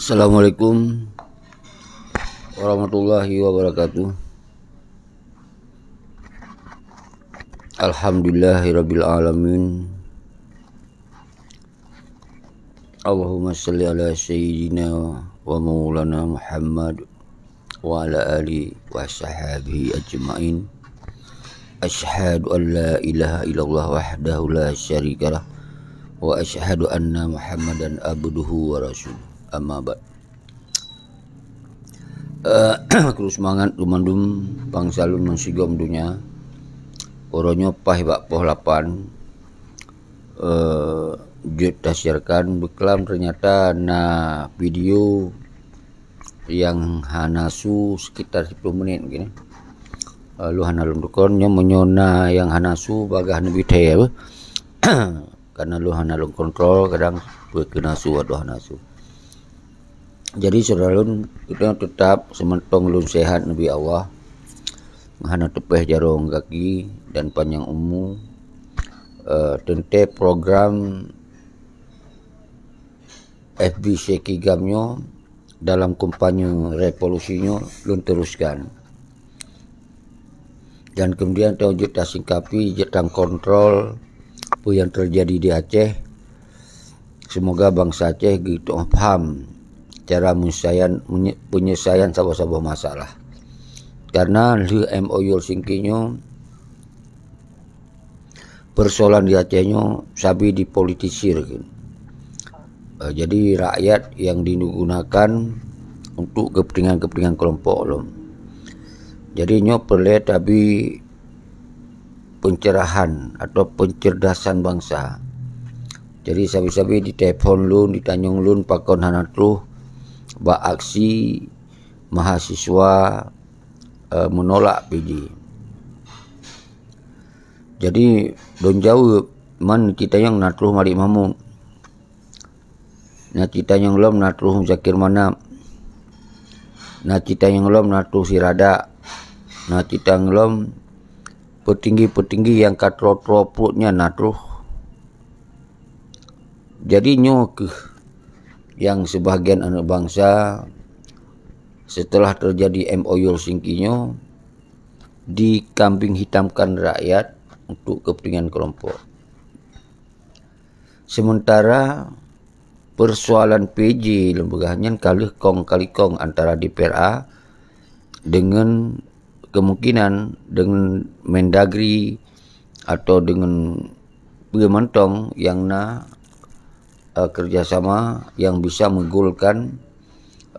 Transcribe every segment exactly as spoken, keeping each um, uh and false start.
Assalamualaikum warahmatullahi wabarakatuh. Alhamdulillahirabbil alamin. Allahumma shalli ala sayyidina wa maulana Muhammad wa ala ali wa sahabihi ajma'in. Asyhadu an la ilaha illallah wahdahu la syarikalah, wa asyhadu anna Muhammadan abduhu wa rasuluh. Amma ba'd. Eh, kru seumangat keu mandum bansa lôn meusigom donya. Uroe nyoe paih bak poh lapan, eh, jeuet tasiarkan beuklam, ternyata na video nyang hana su sekitar sepuluh menit gini. Eh, lôn hana lôn tukon, nyoe meunyoe na nyang hana su, bagaih neubi thèe, beuh. Karena lôn hana lôn kontrol, kadang peu keu na su atau hana su. Jadi, syedara lôn, kita tetap seumantong lôn sehat neubi Allah, hana teupeh jarong gaki dan panjang umu. Eh, teuntèe program F B C Kigam nyoe dalam kampanye revolusi nyoe lôn teruskan. Dan kemudian tanyoe jeuet tasingkapi, jeuet takontrol peue nyang teujadi di Aceh. Semoga bansa Aceh geuteu'oh paham cara menyelesaikan, menye-, penyelesaian saboh-saboh masalah. Karena lheueh M O U Helsinki nyoe, persoalan di Aceh nyoe sabe dipolitisir. Eh, jadi rakyat nyang digunakan untuk kepentingan-kepentingan kelompok lom. Jadi nyoe peureulèe tabi pencerahan atau pencerdasan bansa. Jadi sabe-sabe ditelepon lôn, ditanyong lôn pakon hana troh bak aksi mahasiswa, eh, menolak P J. Jadi, lôn jaweueb, man cit tanyong na troh Malik Mahmud. Na cit tanyong lom na troh Muzakir Manaf. Na cit tanyong lom na troh Siradak. Na cit tanyong lom peutinggi-peutinggi nyang ka troe-troe pruet nyan na troh. Jadi nyoe kheueh nyang sebahagian aneuk bansa setelah teujadi M O U Helsinki nyoe dikambing hitamkan rakyat untuk kepentingan kelompok. Sementara persoalan P J lôn peugah nyan ka lheueh kong kali kong antara D P R A dengan kemungkinan dengan Mendagri atau dengan peue mantong nyang na, eh, kerjasama yang bisa menggolkan,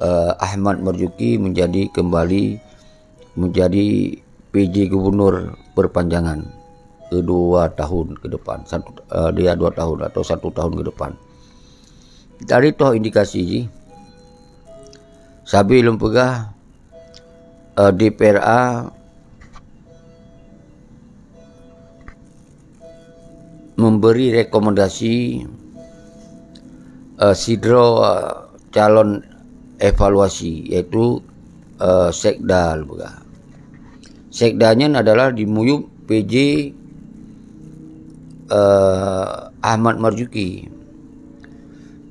eh, Ahmad Marzuki menjadi kembali menjadi P J gubernur perpanjangan kedua tahun ke depan, satu, eh, dia dua tahun atau satu tahun ke depan. Dari toh indikasi jih, sabe lôn peugah, eh, D P R A memberi rekomendasi, eh, sidroe, eh, calon evaluasi, yaitu, eh, sekda lôn peugah. Sekda nyan adalah dimiyueb P J, eh, Ahmad Marzuki.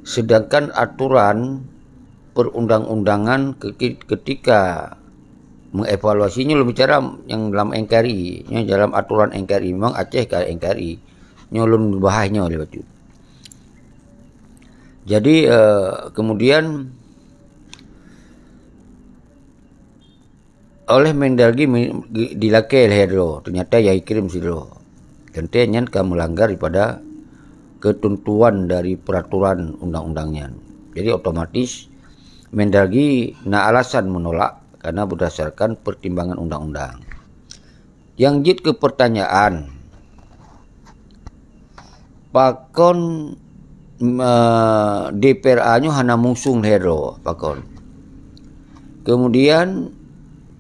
Sedangkan aturan perundang-undangan keti-, ketika mengevaluasi, nyoe lôn bicara nyang dalam N K R I, nyoe dalam aturan N K R I, memang Aceh ka N K R I. Nyoe lôn bahas nyoe lé bacut. Jadi, eh, kemudian oleh Mendagri mi-, di-, dilakée lhée droe, ternyata nyang ikirém sidroe. Teuntée nyan ka meulanggar daripada ketentuan dari peraturan undang-undang nyan. Jadi otomatis Mendagri na alasan menolak karena berdasarkan pertimbangan undang-undang. Nyang jeuet keu pertanyaan, pakon, eh, D P R A nyoe hana meuusung lhée droe, pakon? Kemudian,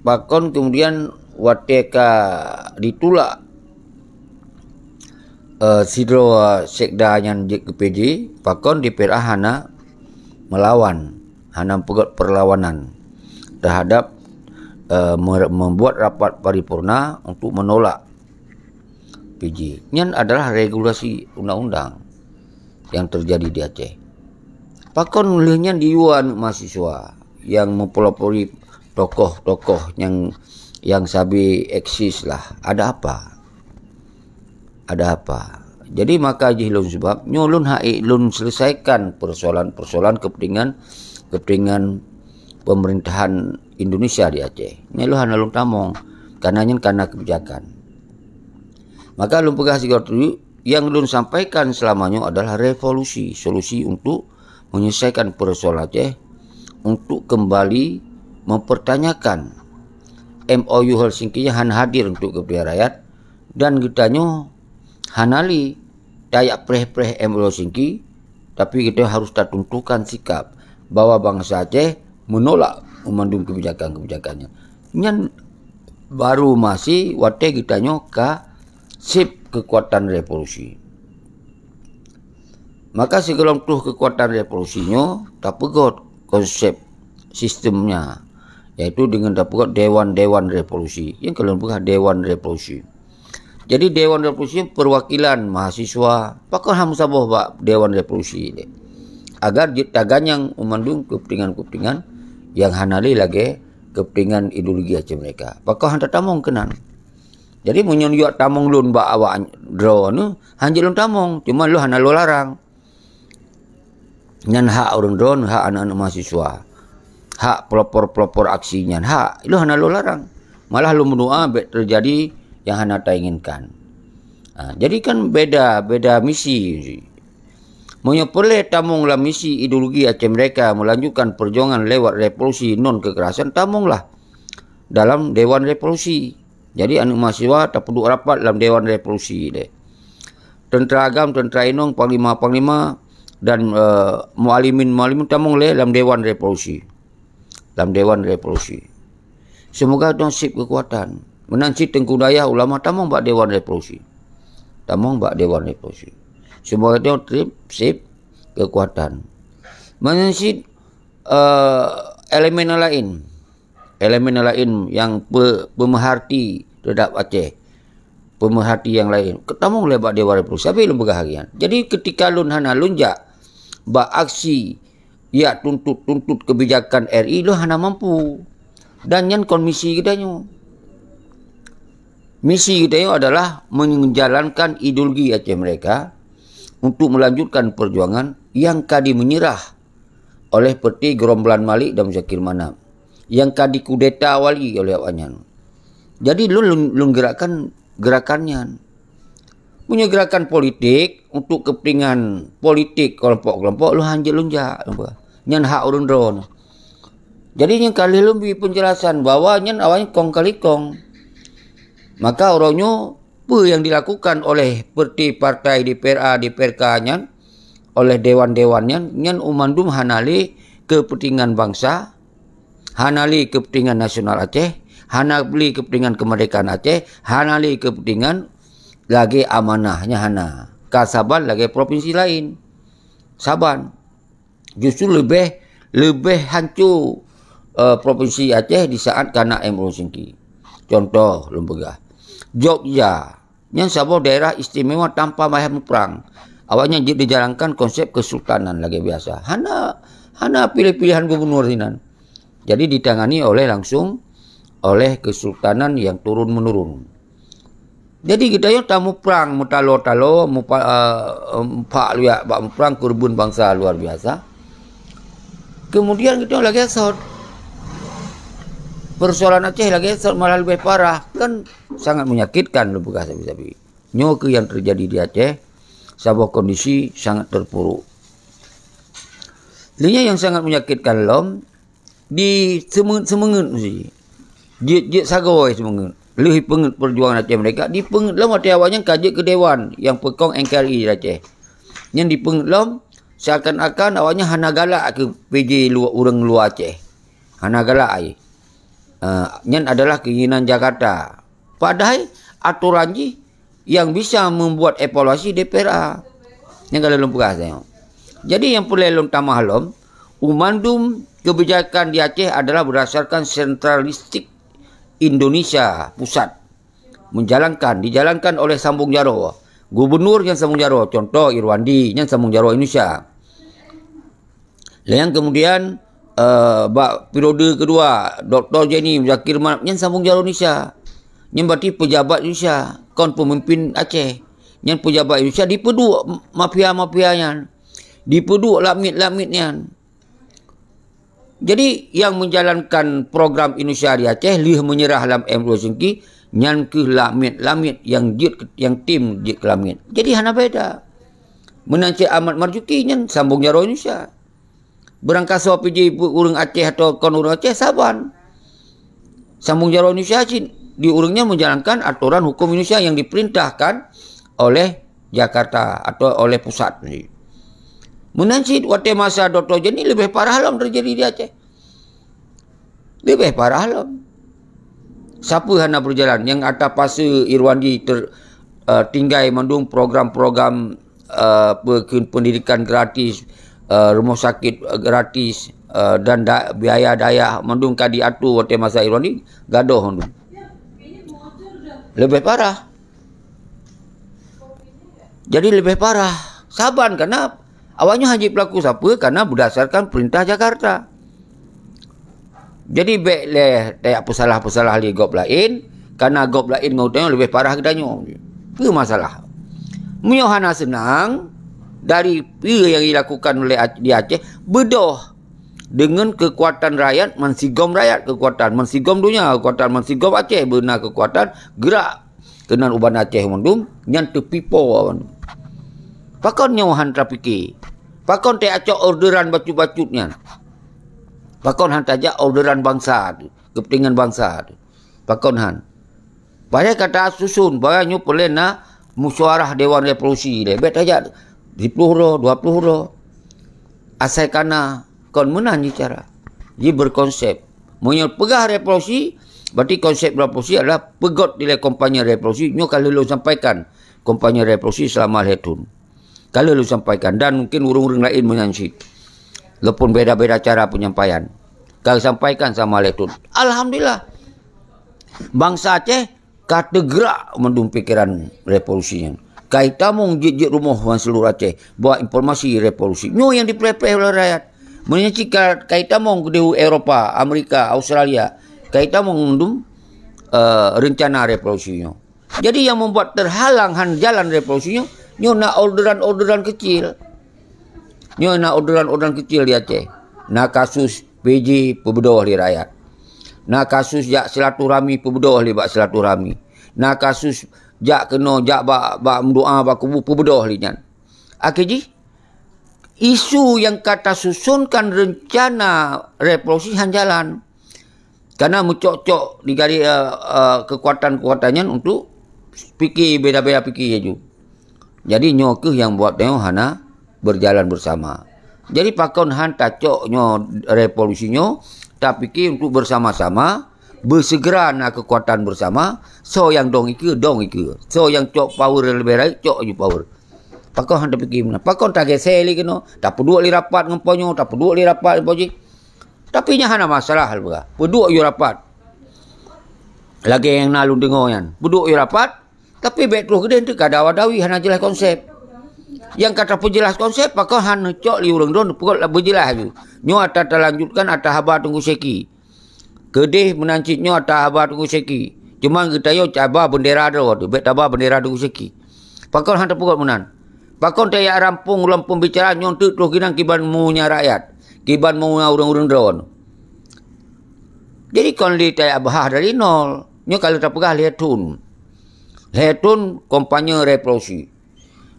pakon kemudian watée ka ditulak, eh, sidroe sekda nyan jeuet keu P J, pakon D P R A hana melawan, hana peugét perlawanan terhadap, eh, mer-, membuat rapat paripurna untuk menolak P J. Nyan adalah regulasi undang-undang yang terjadi di Aceh. Pakon lheueh nyan diyue aneuëk mahasiswa nyang meupelopori tokoh-tokoh nyang, nyang sabe eksis lah? Ada apa? Ada apa? Jadi maka jih lôn sebab nyoe lôn hai lôn selesaikan persoalan-persoalan kepentingan, kepentingan pemerintahan Indonesia di Aceh. Nyoe lôn hana lôn tamong, karena nyan karena kebijakan. Maka lôn peugah sigoe teuk, nyang lôn sampaikan selama nyoe adalah revolusi, solusi untuk menyelesaikan persoalan Aceh, untuk kembali mempertanyakan M O U Helsinki yang hana hadir untuk kepentingan rakyat, dan geutanyoe hana lé tajak preh-preh M O U Helsinki, tapi geutanyoe harus tatunjukkan sikap bahwa bansa Aceh menolak meumandum kebijakan-kebijakannya. Nyan baru masih watée geutanyoe ka seb keukuatan revolusi. Maka sigohlom troh keukuatan revolusi nyoe, tapeugot konsep sistemnya, yaitu dengan tapeugot dewan-dewan revolusi. Nyang ka lôn peugah dewan revolusi. Jadi dewan revolusi perwakilan mahasiswa, pakon hana meusaboh bak dewan revolusi deh. Agar jeuet taganyang meumandum kepentingan-kepentingan nyang hana lé lagée kepentingan ideologi Aceh Merdeka. Pakon hana tamong keunan. Jadi meunyoe yue tamong lôn bak awak droeneuh, hanjeuet lôn tamong, cuma lôn hana lôn larang. Nyan hak ureuëng droeneuh, hak aneuëk-aneuëk mahasiswa, hak pelopor-pelopor aksi nyan, hak lôn hana lôn larang. Malah lôn meudoa bék teujadi nyang hana tainginkan. Ha, jadi kan beda, beda misi. Meunyoe peureulée tamong lam misi ideologi Aceh Merdeka melanjutkan perjuangan lewat revolusi non kekerasan, tamonglah dalam dewan revolusi. Jadi aneuëk mahasiswa tapeuduek rapat lam dewan revolusi deh. Tentera agam, tentera inong, panglima-panglima dan, eh, mualimin-mualimin tamong lé lam dewan revolusi. Lam dewan revolusi. Semoga dong seb keukuatan. Meunan cit teungku dayah, ulama tamong bak dewan revolusi. Tamong bak dewan revolusi. Semoga dong trip seb keukuatan. Meunan cit, eh, elemen lain. Elemen lain nyang pe-, peumeuharti teuhadap Aceh, peumeuharti nyang lain, keutamong lé bak dewan revolusi. Sabé lôn peugah lagée nyan. Jadi ketika lôn hana lôn jak bak aksi jak tuntot-tuntot kebijakan R I, lôn hana mampu. Dan nyan kon misi geutanyoe. Misi geutanyoe adalah menjalankan ideologi Aceh Merdeka untuk melanjutkan perjuangan nyang ka dimenyerah oleh peuti gerombolan Malik dan Muzakir Manaf, nyang ka dikudeta wali oleh awaknyan. Jadi lôn, lôn, lôn gerakan gerakan nyan. Meunyoe gerakan politik untuk kepentingan politik kelompok-kelompok, lôn hanjeuet lôn jak, lôn peugah. Nyan hak ureuëng droeneuh. Jadi nyang ka lheueh lôn bri penjelasan bahwa nyan awaknyan kong kali kong. Maka uroe nyoe peue nyang dilakukan oleh peuti partai D P R A, D P R K nyan, oleh dewan-dewan nyan, nyan umandum hana lé keupeuntingan bansa, hana lé keupeuntingan nasional Aceh, hana lé keupeuntingan keumeurdekaan Aceh, hana lé keupeuntingan lagée amanah nyan hana. Ka saban lagée provinsi lain. Saban. Justru leubeh, leubeh hanco, eh, provinsi Aceh di saat kana M O U Helsinki. Contoh lôn peugah, Jogja, nyan saboh daerah istimewa tanpa payah muprang. Awaknyan jeuet dijalankan konsep kesultanan lagée biasa. Hana, hana pilih-pilihan gubernur sinan. Jadi ditangani oleh langsung oleh kesultanan nyang turun-menurun. Jadi geutanyoe tamuprang meutalo-talo, mupa-, eh, muphak luyak bak muprang keureubeuen bansa luar biasa. Kemudian geutanyoe lagée sot. Persoalan Aceh lagée sot malah leubeh parah. Kan sangat menyakitkan lôn peugah sabe-sabe. Nyoe keuh nyang teujadi di Aceh, saboh kondisi sangat terpuruk. Lheueh nyan nyang sangat menyakitkan lom, di seumeungeut-seumeungeut meusti. Jeuet-jeuet sagoe seumeungeut. Lheueh peungeut perjuangan Aceh Merdeka, dipeungeut lom watée awaknyan ka jeuet keu dewan nyang peukong N K R I di Aceh. Nyan dipeungeut lom, seakan-akan awaknyan hana galak keu P J luwa-, ureuëng luwa Aceh. Hana galak ai. Ah, nyan adalah keinginan Jakarta. Padahai atoran jih yang bisa membuat evaluasi D P R A. Nyang ka lôn peugah nyoe. Jadi nyang peureulée lôn tamah lom, umandum kebijakan di Aceh adalah berdasarkan sentralistik Indonesia pusat. Menjalankan, dijalankan oleh sambong jaroe. Gubernur nyan sambong jaroe, contoh Irwandi nyan sambong jaroe Indonesia. Lheuh nyan kemudian, eh, bak periode kedua, Doktor Jenny Muzakir Manaf nyan sambong jaroe Indonesia. Nyan berarti pejabat Indonesia, kon pemimpin Aceh. Nyan pejabat Indonesia dipeuduek mafia-mafia nyan. Dipeuduek lamit-lamit nyan. Jadi, yang menjalankan program Indonesia di Aceh, lheuh menyerah lam M dua Singki, nyan keuh lamit-lamit yang jeuet, yang tim jeuet keu lamit. Jadi, hana beda. Meunan cit Ahmad Marzuki nyan sambong jaroe Indonesia. Beurangkasoe pih jih ureuëng Aceh atawa kon ureuëng Aceh saban. Sambong jaroe Indonesia cit di ureuëng nyan menjalankan atoran hukum Indonesia yang diperintahkan oleh Jakarta atau oleh pusat. Meunan cit watée masa Doktor Jenny leubeh parah lom teujadi di Aceh. Leubeh parah lom. Sapeue hana berjalan? Nyang ata pase Irwandi ter, eh, tinggai mandum program-program, eh, pe-, pendidikan gratis, eh, rumah sakit, eh, gratis, eh, dan da-, biaya dayah mandum ka diatur watée masa Irwandi, gadoh mandum. Leubeh parah. Jadi leubeh parah. Saban karena awaknyan hana jipeulaku sapeue karena berdasarkan perintah Jakarta. Jadi bék lé tajak peusalah-peusalah lé gob laén, karena gob laén ngon geutanyoe leubeh parah geutanyoe. Peue masalah? Meunyoe hana seunang dari peue yang dilakukan oleh Ac-, di Aceh, beudôh deungon keukuatan rakyat, mansigom rakyat keukuatan, mansigom donya keukuatan, mansigom Aceh beuna keukuatan, gerak keunan u Banda Aceh mandum, nyan teupipo awaknyan. Pakon nyoe han tapike? Pakon teuacok orderan bacut-bacut nyan? Pakon han tajak orderan bansa tu, keupeuntengan bansa tu? Pakon han? Padahai ka tasuson, bahwa nyoe peureulée na musyawarah Dewan Revolusi lé. Bék tajak siploh uroe, dua ploh uroe. Asai kana kon meunan jih cara. Ji berkonsep. Meunyoe peugah revolusi, berarti konsep revolusi adalah peugét dilée kompanye revolusi. Nyoe ka lheueh lôn sampaikan kompanye revolusi selama lhée thon. Ka lheueh lôn sampaikan dan mungkin ureuëng-ureuëng laén meunan cit. Walaupun beda-beda cara penyampaian. Ka sampaikan selama lhée thon. Alhamdulillah. Bansa Aceh ka teugerak mandum pikeran revolusi nyan. Ka itamong jeuet-jeuet rumoh ban seluruh Aceh, bak informasi revolusi. Nyoe nyang dipreh-preh oleh rakyat. Meunyoe cit ka, ka itamong di Eropa, Amerika, Australia, ka itamong mandum, eh, rencana revolusi nyoe. Jadi yang membuat terhalang han jalan revolusi nyoe, nyoe na orderan-orderan kecil. Nyoe na orderan-orderan kecil di Aceh. Na kasus P J peubeudôh lé rakyat. Na kasus jak silaturahmi peubeudôh lé bak silaturahmi. Na kasus jak keunoe, jak bak, bak meudoá bak kubu peubeudôh lé nyan. Akhé jih, isu nyang ka tasusonkan reuncana revolusi han jalan. Karena meucok-cok di gari, eh, eh, keukuatan-keukuatan nyan untuk pike beda-beda pike laju. Jadi nyoe kheueh nyang buat nyoe hana berjalan bersama. Jadi pakon han tacok nyoe revolusi nyoe, tapike untuk bersama-sama beusegera na keukuatan bersama, soe nyang dong ikeue, dong ikeue. Soe nyang cok power leubeh rayeuk, cok ju power. Pakon han tapike meunan. Pakon tagese lé keunoe, tapeuduek lé rapat ngon po nyoe, tapeuduek lé rapat ngon po jih. Tapi nyan hana masalah lé peugah. Peuduek yue rapat. Lagée nyang na lôn deungoe nyan. Peuduek yue rapat, tapi bék troh keudeh teuka dawa-dawi hana jeulaih konsep. Nyang ka tapeujeulaih konsep, pakon han neucok lé ureuëng droe neupeugét beujeulaih laju. Nyoe ata talanjutkan ata haba Teungku Syeki. Keudeh meunan cit nyoe ata haba Teungku Syeki. Cuma geutanyoe caba beundera droe tu, bék taba beundera Teungku Syeki. Pakon han tapeugét meunan? Pakon tajak rampung lom pembicara nyoe teuk troh kinan kiban munya rakyat, kiban munya ureuëng-ureuëng droe. Jadi kon lé tajak bahas dari nol. Nyoe ka lheueh tapeugah lhée thon. Lhée thon kompanye revolusi.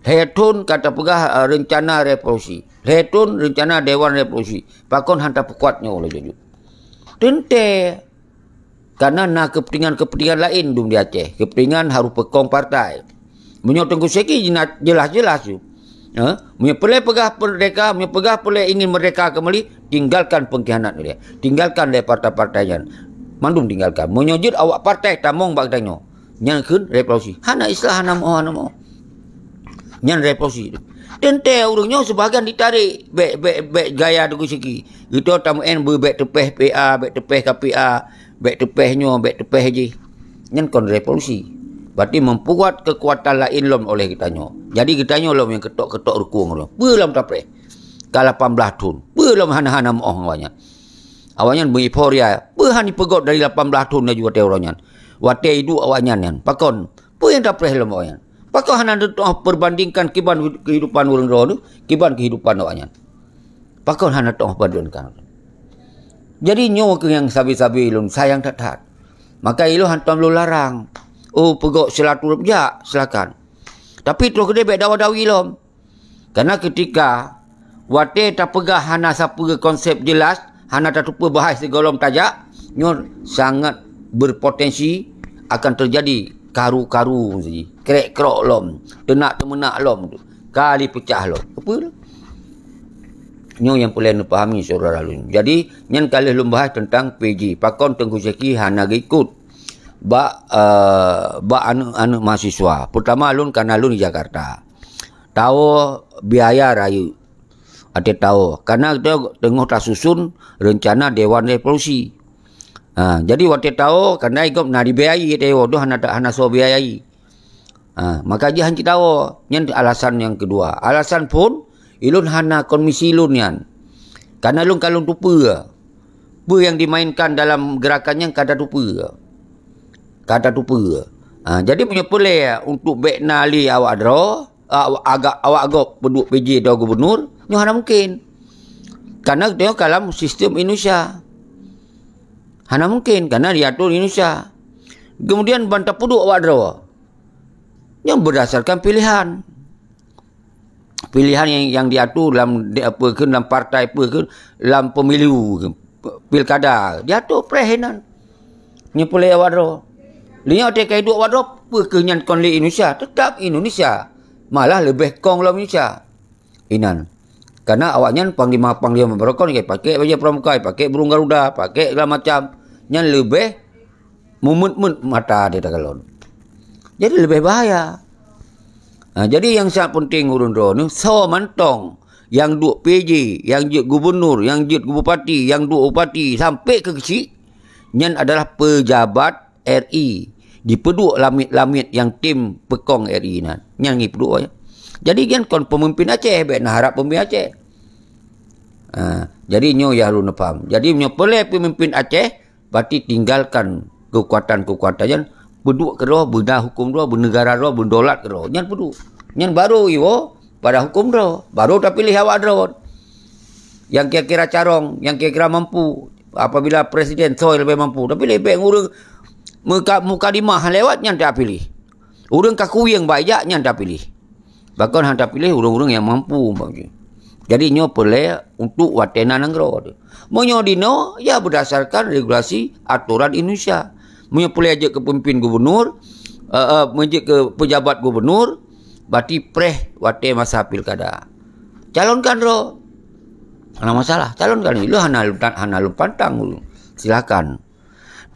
Lhée thon ka tapeugah, eh, reuncana revolusi. Lhée thon reuncana Dewan Revolusi. Pakon han tapeukuat nyoe laju. Teuntée Karena na keupeuntengan-keupeuntengan laén dum di Aceh. Keupeuntengan harôh peukong partai. Meunyoe Teungku Syeki jina-, jeulaih-jeulaih su. Ha? Meunyoe peureulée peugah merdeka, meunyoe peugah peureulée ingin merdeka kembali, tinggalkan pengkhianat dia. Tinggalkan lé partai-partai nyan. Mandum tinggalkan. Meunyoe jeuet awak partai tamong bak geutanyoe. Nyan kheun revolusi. Hana istilah hana moh, hana moh. Nyan revolusi tu. Teuntée ureuëng nyoe sibagian ditarek bék, bék, bék gaya Teungku Syeki. Geutanyoe tameu'en beu bék teupeh P A, bék teupeh K P A, bék teupeh nyoe, bék teupeh jih. Nyan kon revolusi. Berarti membuat keukuatan laén lom oleh geutanyoe. Jadi geutanyoe lom nyang keutok-keutok rukong lom. Peue lom tapreh? ka lapan blaih thon. Peue lom hana-hana meu'oh awaknyan? Awaknyan meueuforia. Peue han jipeugöt dari lapan blaih thon laju watèe uroe nyan? Watèe iduek awaknyan nyan. Pakon? Peue nyang tapreh lom awaknyan? Pakon hana teu'oh peubandingkan kiban kehidupan ureueng droe nyoe, kiban kehidupan awaknyan? Pakon hana teu'oh peubandingkan? Jadi nyoe keuh nyang sabe-sabe lôn sayang that-that. Maka ilôn hantom lôn larang. Oh, peugöt silaturahmi, jak, silakan. Tapi troh keudeh bèk dawa-dawi lom. Karena ketika watèe tapeugah hana sapeue konsep jelas, hana tateupeue bahai sigohlom tajak, nyoe sangat berpotensi akan terjadi karu-karu, krek-krok lom, teunak-teumeunak lom, kali peucah lom. Apa tu? Nyoe nyang peureulèe neupahami, syedara lôn. Jadi, nyan ka lheueh lôn bahas tentang P J. Pakon Teungku Syeki hana geuikot bak, eh, bak aneuk-aneuk mahasiswa. Pertama, lôn kana lôn di Jakarta. Tawoe biaya rayeuk. Watèe tawoe. Karena geutanyoe teungoh tasusun rencana Dewan Revolusi. Ha, jadi watèe tawoe, karena gob na dibiayai, tawoe tu hana, hana soe biayai. Ha, maka jih han cit tawoe. Nyan alasan nyang keudua. Alasan phôn, ilôn hana kon misi lôn nyan. Karena lôn ka lôn teupeue. Peue nyang dimainkan dalam gerakan nyan ka tateupeue. Ka tateupeue. Ha, jadi meunyoe peureulèe untuk bèk na lé awak droe, awak, agak, awak gob peuduek P J droe gubernur, nyoe hana mungkin. Karena geutanyoe ka lam sistem Indonesia. Hana mungkin, karena diatur Indonesia. Kemudian ban tapeuduek awak droe. Nyoe berdasarkan pilihan. Pilihan yang, yang diatur lam, di, apa ke, lam partai apa ke, lam pemilu, pilkada, diatur preh inan. Nyoe peureulèe awak droe. Lé nyoe watèe ka iduek awak droe, peue keuh nyan kon lé Indonesia? Tetap Indonesia. Malah leubeh kong lom Indonesia. Inan. Karena awaknyan panglima-panglima beurukon, pakai bajèe pramuka, pakai burung garuda, pakai segala macam. Nyan leubeh meumeuet-meuet mata di takalon. Jadi leubeh bahaya. Ha, jadi nyang sangat penting ureueng droeneuh, soe mantong nyang duek P J, nyang jeuet gubernur, nyang jeuet bupati, nyang duek bupati sampai keu keuchik, nyan adalah pejabat R I. Dipeuduek lamiet-lamiet nyang tem peukong R I nyan. Nyan geupeudua. Jadi nyan kon peumimpin Aceh, bèk na harap peumimpin Aceh. Ha, jadi nyoe nyang harôh neupaham. Jadi nyoe peureulèe peumimpin Aceh, berarti tinggalkan keukuatan-keukuatan nyan, peuduek keudroe, beuna huköm droe, beuneugara droe, beudaulat keudroe. Nyan peuduek. Nyan baru iwoe pada huköm droe, baru tapiléh awak droe. Nyang kira-kira carông, nyang kira-kira mampu. Apabila presiden soe leubeh mampu, tapiléh, bèk ureueng muka, mukadimah lewat nyan tapiléh. Ureueng ka kuwieng bak jak nyan tapiléh. Bahkan han tapiléh ureueng-ureueng nyang mampu, umpama jih. Jadi nyoe peureulèe untuk watèe na nanggroe tu. Meunyoe dinoe, ya berdasarkan regulasi atoran Indonesia. Meunyoe peureulèe jeuet keu peumimpin gubernur, eh, eh, meunyoe jeuet keu pejabat gubernur, berarti preh watèe masa pilkada. Calonkan droe. Hana masalah, calonkan. Ilôn hana lôn ta-, hana lôn pantang ulôn. Silakan.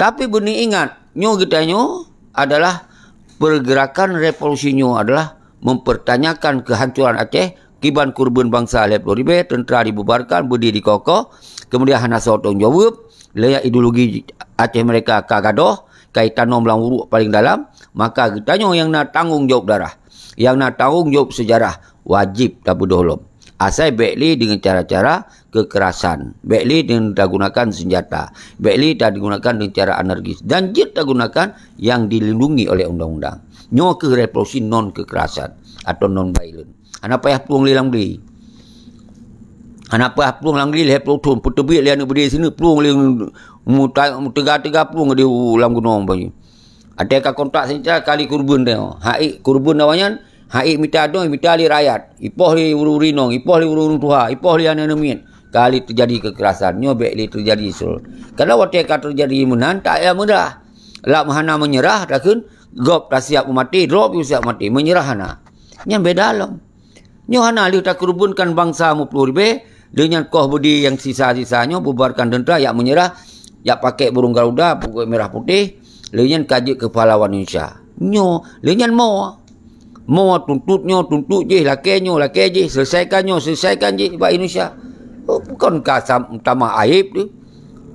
Tapi beuneuingat, nyoe geutanyoe adalah pergerakan revolusi nyoe adalah mempertanyakan kehancuran Aceh, kiban keureubeuen bansa lhèe ploh ribèe, teuntra dibubarkan, beudé dikoh-koh, kemudian hana soe tanggung jaweueb, lé ideologi Aceh Merdeka ka gadôh, ka itanom lam uruek paleng dalam, maka geutanyoe nyang na tanggung jaweueb darah, nyang na tanggung jaweueb sejarah, wajéb tabeudôh lom. Asai bèk lé deungon cara-cara kekerasan, bèk lé deungon tagunakan senjata, bèk lé tagunakan deungon cara anarkis, dan jeuet tagunakan nyang dilindungi oleh undang-undang. Nyoe keuh revolusi non kekerasan atau non violent. Hana payah plueng lé lam glé. Hana payah plueng lam glé lhèe ploh thôn, peuteubiet lé aneuk beudé sineuk plueng lé muta-, teuga-teuga plueng di lam gunong bagi. Watèe ka kontak senjata kali keureubeuen teuh. Hai keureubeuen awaknyan, hai mita donya, mita lé rakyat. Ipoh lé ureueng-ureueng inong, ipoh lé ureueng-ureueng tuha, ipoh lé aneuk-aneuk miet. Kali teujadi kekerasan, nyoe bèk lé teujadi sul. Karena watèe ka teujadi meunan, tak payah meurah. Lam hana meunyeurah, takheun gob tasiap meumaté, droe pih siap maté, meunyeurah hana. Nyan beda lom. Nyoe hana lheueh takeureubeunkan bansa meuploh ribèe, lheueh nyan koh beudé nyang sisa-sisa nyoe bubarkan teuntra, jak meunyeurah, jak pakèk burung garuda, pokok merah putih, lheueh nyan ka jeuet keu pahlawan Indonesia. Nyoe, lheueh nyan mo. Mo tuntut nyoe, tuntut jih, lakèe nyoe, lakèe jih, selesaikan nyoe, selesaikan jih bak Indonesia. Oh, bukon ka sam-, tamah aib tu.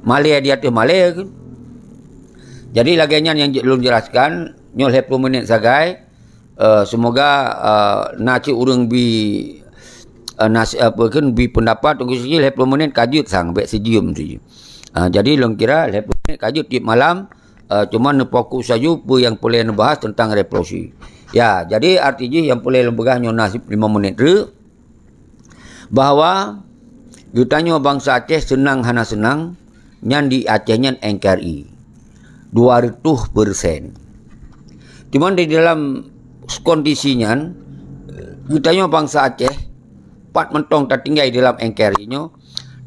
Malèe di ateueh malèe tu. Jadi lagèe nyan nyang lôn jelaskan, nyoe lhèe ploh minit sagai. Eh, semoga, eh, na cit ureueng bi eh, nas-, apa kan, bri pendapat Teungku Siti lhèe ploh menit ka jeuet sang, bèk sijeuem saja. Ah, jadi lôn kira lhèe ploh menit ka jeuet tiep malam, eh, cuma neufokus saja peue nyang peureulèe neubahas teuntang revolusi. Ya, jadi arti jih nyang peureulèe lôn peugah nyoe na lima menit treuk, bahwa geutanyoe bansa Aceh seunang hana seunang, nyan di Aceh nyan N K R I dua ratus persen. Cuman di dalam kondisi nyan, geutanyoe bansa Aceh, pat mantong tatinggai dalam N K R I nyoe,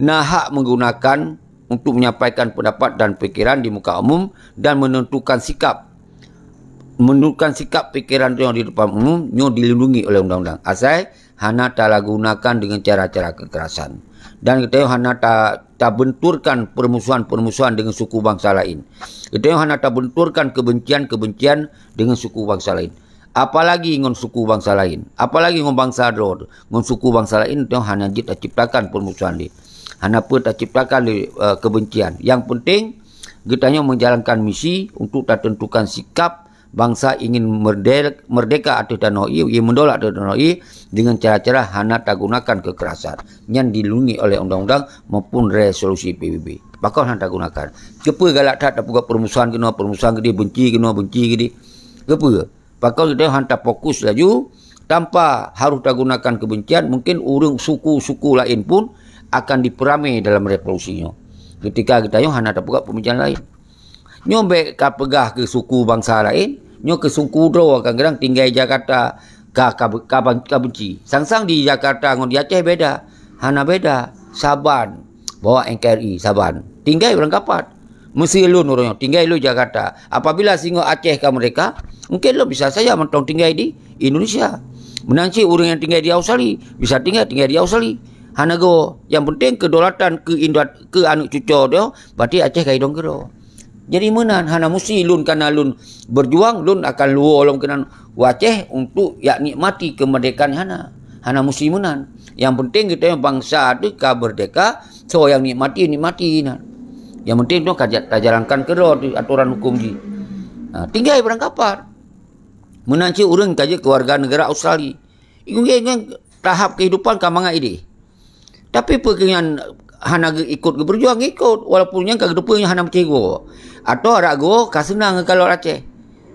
na hak menggunakan untuk menyampaikan pendapat dan pikiran di muka umum dan menentukan sikap, menentukan sikap pikiran nyoe di depan umum, nyoe dilindungi oleh undang-undang. Asai hana talagunakan dengan cara-cara kekerasan. Dan geutanyoe hana ta-, tabenturkan permusuhan-permusuhan dengan suku bangsa lain. Geutanyoe hana tabenturkan kebencian-kebencian dengan suku bangsa lain. Apalagi ngon suku bangsa lain. Apalagi ngon bansa droe, ngon suku bangsa lain, geutanyoe hana jeuet taciptakan permusuhan lé. Hana peue taciptakan lé, eh, kebencian. Yang penting, geutanyoe menjalankan misi untuk tatentukan sikap bansa ingin merde-, merdeka ateueh tanoh ie, ie meudaulat ateueh tanoh ie dengan cara-cara hana tagunakan kekerasan. Nyan dilindungi oleh undang-undang maupun resolusi P B B. Pakon hana tagunakan? Keupeue galak that tapeugah permusuhan keunoe, permusuhan keudeh, benci keunoe, benci keudeh? Keupeue? Pakon geutanyoe hana tafokus laju, tanpa harus tagunakan kebencian, mungkin ureuëng suku-suku lain pun akan dipeurame dalam revolusi nyoe. Ketika geutanyoe hana tapeugah peumikiran lain. Nyoe bèk ka peugah keu suku bansa laén, nyoe keu suku droe kadang-kadang tinggai Jakarta ka, ka, ka, ka benci. Sang-sang di Jakarta ngon di Aceh beda. Hana beda. Saban. Bahwa N K R I saban. Tinggai ureuëng kapat. Meusi lôn ureuëng nyoe tinggai lôn Jakarta. Apabila singoh Aceh ka merdeka, mungkin lôn bisa saja mantong tinggai di Indonesia. Meunan cit ureuëng nyang tinggai di Australia, bisa tinggai, tinggai di Australia. Hana goe. Yang penting kedaulatan keu indatu, keu aneuk cucoe nyoe, berarti Aceh ka idong keudroe. Jadi meunan, hana musti lôn kana lôn berjuang, lôn akan luwo lom keunan u Aceh untuk jak nikmati kemerdekaan, hana. Hana musti meunan. Yang penting geutanyoe bansa teuh ka merdeka, soe nyang nikmati, nikmati nan. Yang penting tu ka ja-, tajalankan keudroe teuh atoran huköm jih. Ha, tinggai barangkapat. Meunan cit ureuëng ka jeuet keu warga negara Australia. Ingat-ingat tahap kehidupan ka mangat ideh. Tapi peue keu nyan hana geu-, ikot geupeurjuang, ikot, walaupun nyan ka geuteupeue nyan hana meucéh goe. Atawa arak goe ka seunang geukalon Aceh.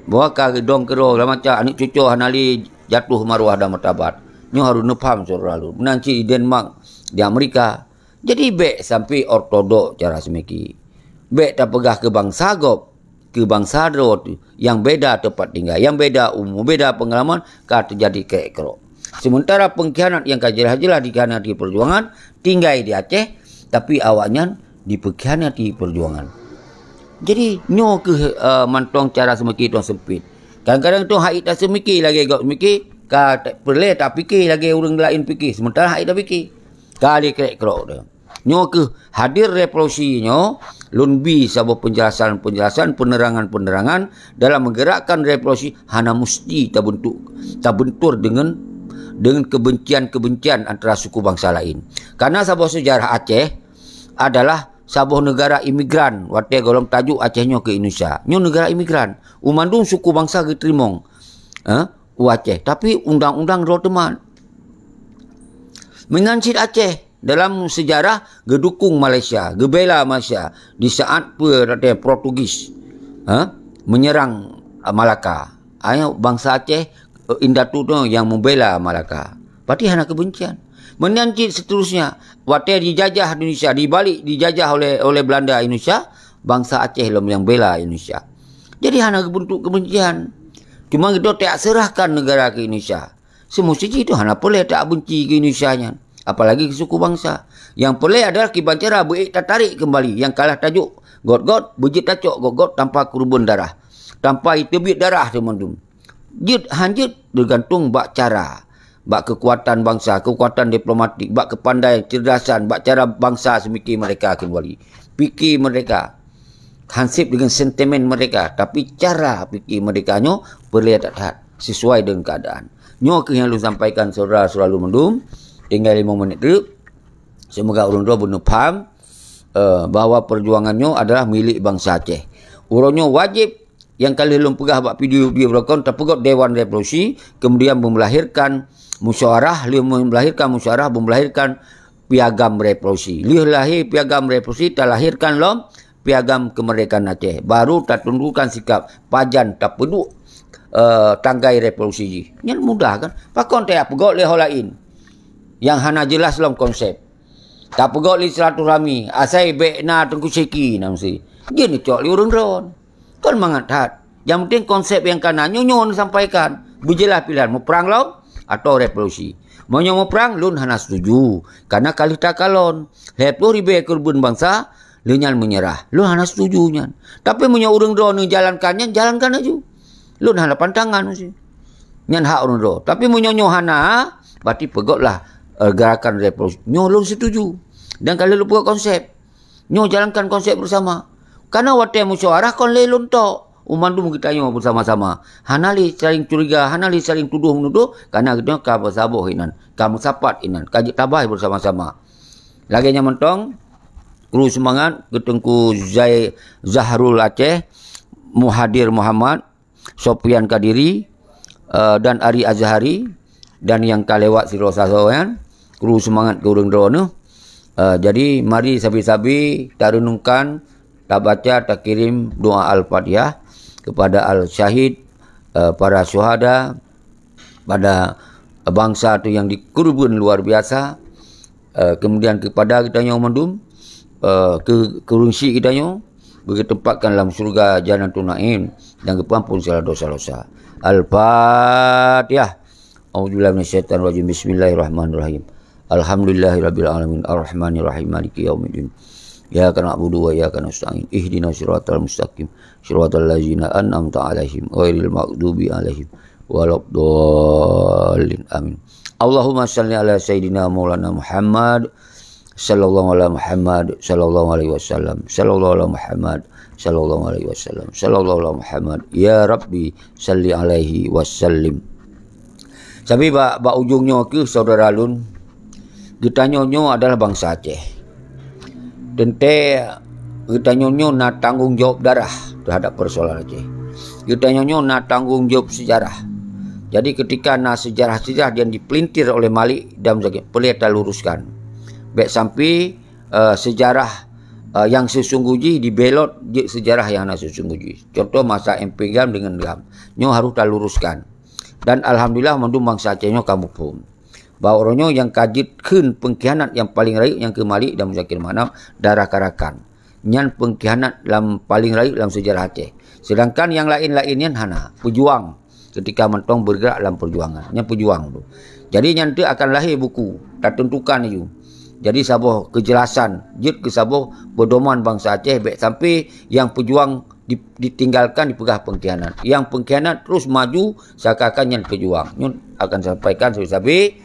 Bahwa ka geudong keudroe lam macam aneuk cucoe hana lé jatuh maruah dan martabat. Nyoe harôh neupaham syedara lôn. Meunan cit di Denmark, di Amerika. Jadi bèk sampai ortodok cara seumiki. Bèk tapeugah keu bansa gob, keu bansa droe teuh, nyang beda teumpat tinggai, nyang beda umu, beda peungalaman, ka teujadi krek-krok. Sementara pengkhianat nyang ka jeulaih-jeulaih dikhianati peujuangan, tinggai di Aceh, tapi awaknyan dipeukhianati peujuangan. Jadi, nyoe kheueh, eh, mantong cara seumiki tong seumpit. Kadang-kadang tong hait taseumiki lagèe gob seumiki, ka ta-, peureulèe tapike lagèe ureuëng laén pike, sementara hait tapike. Ka lé krek-krok teuh. Nyoe kheueh hadir revolusi nyoe, lôn bi saboh penjelasan-penjelasan, penerangan-penerangan dalam menggerakkan revolusi hana musti tabentuk, tabentur dengan, dengan kebencian-kebencian antara suku bangsa laén. Karena saboh sejarah Aceh adalah saboh negara imigran watèe gohlom tajok Aceh nyoe keu Indonesia. Nyoe negara imigran. U mandum suku bangsa geuteurimong, eh, u Aceh. Tapi undang-undang droe teuma. Meunan cit Aceh dalam sejarah geudukung Malaysia, geubela Malaysia di saat pe-, Portugis, ha, menyerang, ah, Malaka. Hanya bansa Aceh, eh, indatu tu nyang membela Malaka. Berarti hana kebencian. Meunan cit seterusnya, watèe dijajah Indonesia, dibalik dijajah oleh, oleh Belanda Indonesia, bansa Aceh lom nyang bela Indonesia. Jadi hana geubentuk kebencian. Cuma geutanyoe taserahkan negara keu Indonesia. Seumusti jih tu hana peureulèe tabenci keu Indonesia nyan, apalagi keu suku bangsa. Nyang peureulèe adalah kiban cara beuék tatarek keumbali nyang ka lheueh tajok gôt-gôt, beujeuet tacok gôt-gôt tanpa keureubeuen darah, tanpa jiteubiet darah teuh mandum. Jeuet han jeuet teugantung bak cara, bak keukuatan bangsa, keukuatan diplomatik, bak keupandaian, keuceurdasan, bak cara bangsa seumiki merdeka keumbali. Pike merdeka. Hansip dengan sentimen merdeka, tapi cara pike merdeka nyoe peureulèe that-that sesuai dengan keadaan. Nyoe kheueh nyang lôn sampaikan syedara-syedara lôn mandum. Tinggai limong menit treuk. Seumoga ureuëng droe beuneupham, eh, bahwa perjuangan nyoe adalah milék bansa Aceh. Uroe nyoe wajéb nyang ka lheueh lôn peugah bak video-video beureugon, tapeugöt Dewan Revolusi, kemudian melahirkan musyawarah, lheueh melahirkan musyawarah, melahirkan piagam revolusi. Lheueh lahé piagam revolusi, talahirkan lom piagam kemerdekaan Aceh. Baru tatunjukkan sikap pajan tapeuduek, eh, tanggai revolusi jih. Nyan mudah kan? Pakon tajak peugöt lé ho laén nyang hana jelas lom konsep. Tapeugot lé silaturahmi, asai bék na Teungku Syeki na meusi. Jeuet neucok lé ureuëng droen. Kon mangat that. Nyang penting konsep nyang ka na nyoe nyoe neusampaikan. Beujeulaih pilihan muprang lom atau revolusi. Meunyoe muprang, lôn hana setuju. Karena ka lheueh takalon lhèe ploh ribèe keureubeuen bansa, lheueh nyan meunyeurah. Lôn hana setuju nyan. Tapi meunyoe ureuëng droeneuh jalankan nyan, jalankan laju. Lôn hana pantangan meusi. Nyan hak ureuëng droe. Tapi meunyoe nyoe hana, berarti peugotlah, eh, gerakan revolusi. Nyoe lôn setuju. Dan ka lôn peugöt konsep. Nyoe jalankan konsep bersama. Karena watèe musyawarah kon lé lôn tok. Umandum geutanyoe bersama-sama. Hana lé saling curiga, hana lé saling tuduh-menuduh, karena geutanyoe ka meusaboh inan, ka meusapat inan, ka jeuet tabai bersama-sama. Lagèe nyan mantong, kru seumangat keu Teungku Zai-, Zahrul Aceh, Muhadir Muhammad, Sofyan Kadiri, eh, dan Ari Azhari, dan nyang ka lewat sidroe sasoe nyan, kru seumangat keu ureuëng droeneuh. Eh, jadi, mari sabe-sabe tareunungkan, tabaca, takirim doa Al-Fatihah kepada al-syahid, eh, para syuhada, pada bansa tu nyang dikeureubeuen luar biasa, eh, kemudian kepada geutanyoe mandum, eh, keu-, keureueng syiek geutanyoe, beugeutempatkan lam syeuruga Jannatun Naim dan geupeuampôn segala dosa-dosa. Al-Fatihah. A'udzubillahi minasyaitonirrajim. Bismillahirrahmanirrahim. Alhamdulillahirabbil alamin. Arrahmanirrahim. Maliki yaumiddin. Iyyaka na'budu wa iyyaka nasta'in. Ihdinas siratal mustaqim. Siratal ladzina an'amta 'alaihim ghairil maghdubi 'alaihim waladdallin. Amin. Allahumma shalli ala sayyidina maulana Muhammad, sallallahu ala Muhammad, sallallahu alaihi wasallam, sallallahu ala Muhammad, sallallahu alaihi wasallam, sallallahu ala Muhammad. Ya Rabbi, shalli alaihi wasallim. Tapi bak, bak ujong nyoe keuh, saudara lôn, geutanyoe nyoe adalah bansa Aceh. Teuntèe geutanyoe nyoe na tanggong jaweueb darah teuhadap peusoalan Aceh. Geutanyoe nyoe na tanggong jaweueb seujarah. Jadi, ketika na seujarah-seujarah nyang dipelintir oleh Malik dan sebagainya, peureulèe taluruskan. Bèk sampai, eh, seujarah, eh, nyang seusunggoh jih dibelot jeuet seujarah nyang hana seusunggoh jih. Contoh masa M P GAM deungon GAM. Nyoe harôh taluruskan. Dan alhamdulillah, mandum bansa Aceh nyoe ka muphom bahwa uroe nyoe nyang ka jeuet kheun peungkhianat nyang paleng rayeuk nyang keu Malik dan Muzakir Manaf, darah ka rakan. Nyan peungkhianat lam paleng rayeuk lam seujarah Aceh. Sedangkan nyang laén-laén nyan hana. Peujuang ketika mantong bergerak lam perjuangan. Nyan peujuang tu. Jadi nyan tu akan lahé buku, tatentukan laju. Jadi saboh keujelasan, jeuet keu saboh peudoman bansa Aceh, bèk sampai nyang peujuang di-, ditinggalkan, dipeugah peungkhianat. Nyang peungkhianat terus maju seakan-akan nyan peujuang. Nyoe akan sampaikan sabe-sabe.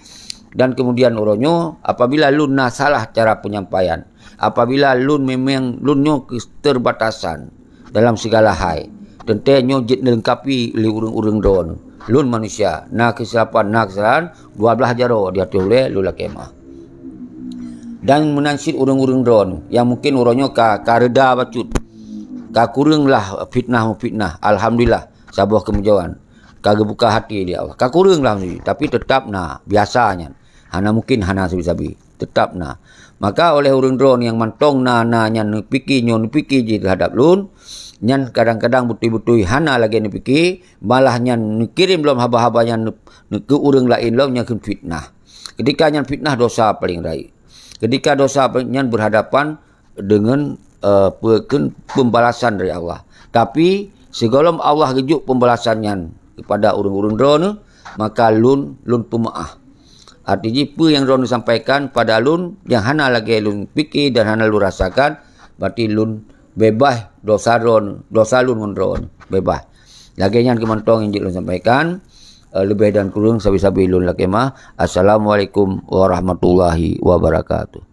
Dan kemudian uroe nyoe, apabila lôn na salah cara penyampaian, apabila lôn memang lôn nyoe keterbatasan dalam segala hai, teuntèe nyoe jeuet neulengkapi lé ureuëng-ureuëng droeneuh. Lôn manusia, na keusilapan, na keusalahan, dua blaih jaroe di ateueh ulèe lôn lakèe meu'ah. Dan meunan cit ureuëng-ureuëng droeneuh nyang mungkin uroe nyoe ka, ka reda bacut, ka kureueng lah fitnah-fitnah. Alhamdulillah, saboh keumeujawan ka geubuka hati lé Allah. Ka kureueng lah, tapi teutap na, biasa nyan. Hana mungkin hana sabe-sabe, teutap na. Maka oleh ureuëng droeneuh nyang mantong na, na nyan neupike nyoe neupike jih teuhadap lôn, nyan kadang-kadang beutôi-beutôi hana lagèe neupike, malah nyan neukirém lom haba-haba nyan neu-, neu-, keu ureuëng laén lom, nyan kheun fitnah. Ketika nyan fitnah, dosa paleng rayeuk. Ketika dosa paleng, nyan berhadapan deungon, eh, pe-, kheun pembalasan dari Allah. Tapi, sigohlom Allah geujok pembalasan nyan kepada ureuëng-ureuëng droeneuh, maka lôn, lôn peumeu'ah. Arti jih, peue nyang droeneuh sampaikan pada lôn nyang hana lagèe lôn pike dan hana lôn rasakan, berarti lôn beubaih dosa droeneuh, dosa lôn ngon droeneuh, beubaih. Lagèe nyan keuh mantong nyang jeuet lôn sampaikan, eh, leubeh dan kureueng sabe-sabe lôn lakèe meu'ah. Assalamualaikum warahmatullahi wabarakatuh.